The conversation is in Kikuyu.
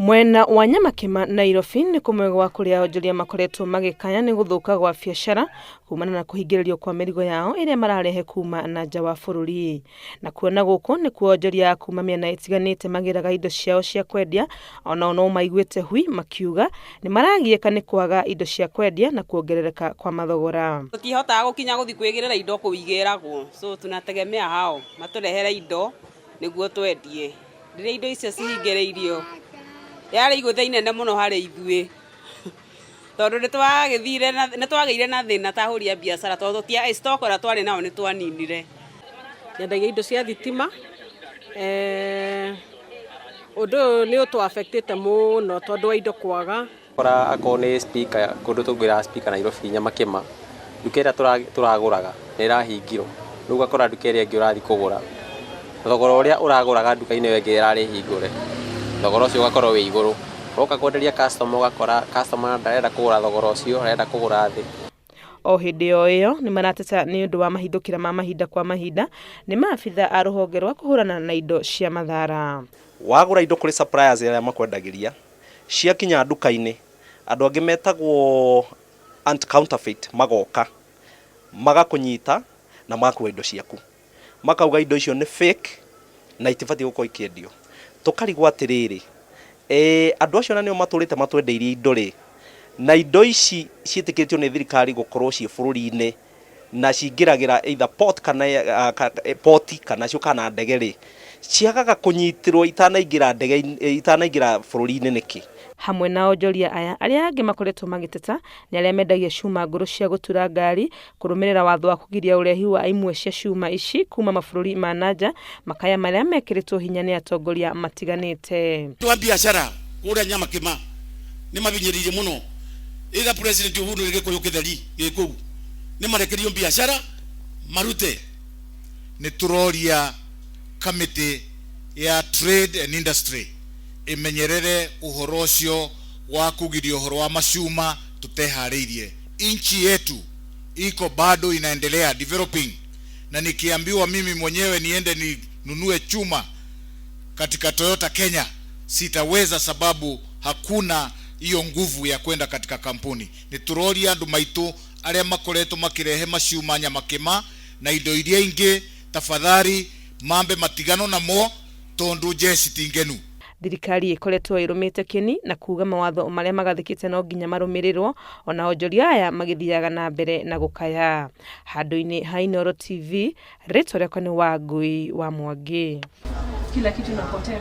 Mwena wa Nyamakima Nairobi nĩ kũmwe gwa kũrĩa onjoria makoretwo magĩkaya nĩ gũthũka gwa biacara kumana na kũhingĩrĩrio kwa mĩrigo yao ĩrĩa mararehe kuma na nja wa bũrũri. Na kuona gũkũ nĩkuo onjoria kuma mĩena ĩtiganĩte magĩraga indo ciao cia kwendia, onao no maiguĩte hui makiuga nĩ maragiĩka nĩ kwaga indo cia kwendia na kuongerereka kwa mathogora. Tutihotaga gukinya guthi kwigirira indo kuu igiragwo, so tunategemea hao maturehere indo niguo twendie. Rĩrĩa indo icio cihingĩrĩirio, yarĩ igũtha inene mũno harĩ ithuĩ, tondũ nĩ twagĩire na thĩna ta ahũri a biacara, tondũ stock ĩrĩa twarĩ nayo nĩ twaninire. Nyendagia indo cia thitima. Ũndũ ũyũ nĩ ũtũ affectĩte mũno tondũ wa indo kwaga. Kora akorwo nĩ speaker, kũndũ tũngĩraga speaker Nairobi Nyamakima, nduka ĩrĩa tũragũraga nĩ ĩrahingirwo. Rĩu ũgakora nduka ĩrĩa ĩngĩ ũrathiĩ kũgũra, thogora ũrĩa ũragũraga nduka-inĩ ĩyo ĩngĩ ĩrarĩ hingũre, thogora ũcio ũgakorwo wĩ igũrũ. Woka kwenderia customer, ũgakora customer ndarenda kũgũra thogora ũcio, arenda kũgũra thĩ. O hĩndĩ o ĩyo nĩ marateta nĩ ũndũ wa mahithũkĩra ma mahinda kwa mahinda nĩ maabitha a rũhonge rwa kũhũrana na indo cia mathara. Wagũra indo kũrĩ suppliers arĩa makwendagĩria, ciakinya nduka-inĩ, andũ angĩ metagwo anti counterfeit magoka magakũnyita na magakua indo ciaku, makauga indo icio nĩ fake na itibatiĩ gũkorwo ikĩendio. Tũkarigwo atĩrĩrĩ, andũ acio na nĩo matũrĩte matwendeirie indo rĩ, na indo ici ciĩtĩkĩtio nĩ thirikari gũkorwo ciĩ bũrũri-inĩ na cingĩragĩra either port kana port kana ciũkaga na ndege rĩ, ciagaga kũnyitĩrwo itanaingĩra ndege, itanaingĩra bũrũri-inĩ nĩkĩ? Hamwe na onjoria aya, arĩa angĩ makoretwo magĩteta nĩ arĩa mendagia cuma ngũrũ cia gũtura ngari kũrũmĩrĩra watho wa kũgiria ũrehi wa imwe cia cuma ici kuma mabũrũri ma nanja, makaya marĩa mekĩrĩtwo hinya nĩ atongoria matiganĩte. Twa biacara kũrĩa Nyamakima nĩ mabinyĩrĩire mũno. Either President Uhuru nĩ gĩkũyũ kĩtheri gĩ kũu, nĩ marekerio biacara marute. Nĩ tũroria kamĩtĩ ya Trade and Industry ĩmenyerere ũhoro ũcio wa kugiria ũhoro wa macuma tuteharĩirie. Nchi yetu iko bado inaendelea developing, na nikiambiwa mimi mwenyewe niende ninunue chuma katika Toyota Kenya sitaweza, sababu hakuna hiyo nguvu ya kwenda katika kampuni. Nĩ tũroria andũ maitũ arĩa makoretwo makirehe macuma Nyamakima na indo iria ingĩ, tafadhali mambe matigano namo tondu jeshi ti ngenu. Thirikari ĩkoretwo ĩrũmĩte kĩni na kuga mawatho marĩa magathĩkĩte no nginya marũmĩrĩrwo, ona onjoria aya magĩthiaga na mbere na gũkaya. Handũ-inĩ ha Inooro TV, rĩtwa rĩakwa nĩ Wangui wa Mwangi. Kila kitu inapotea.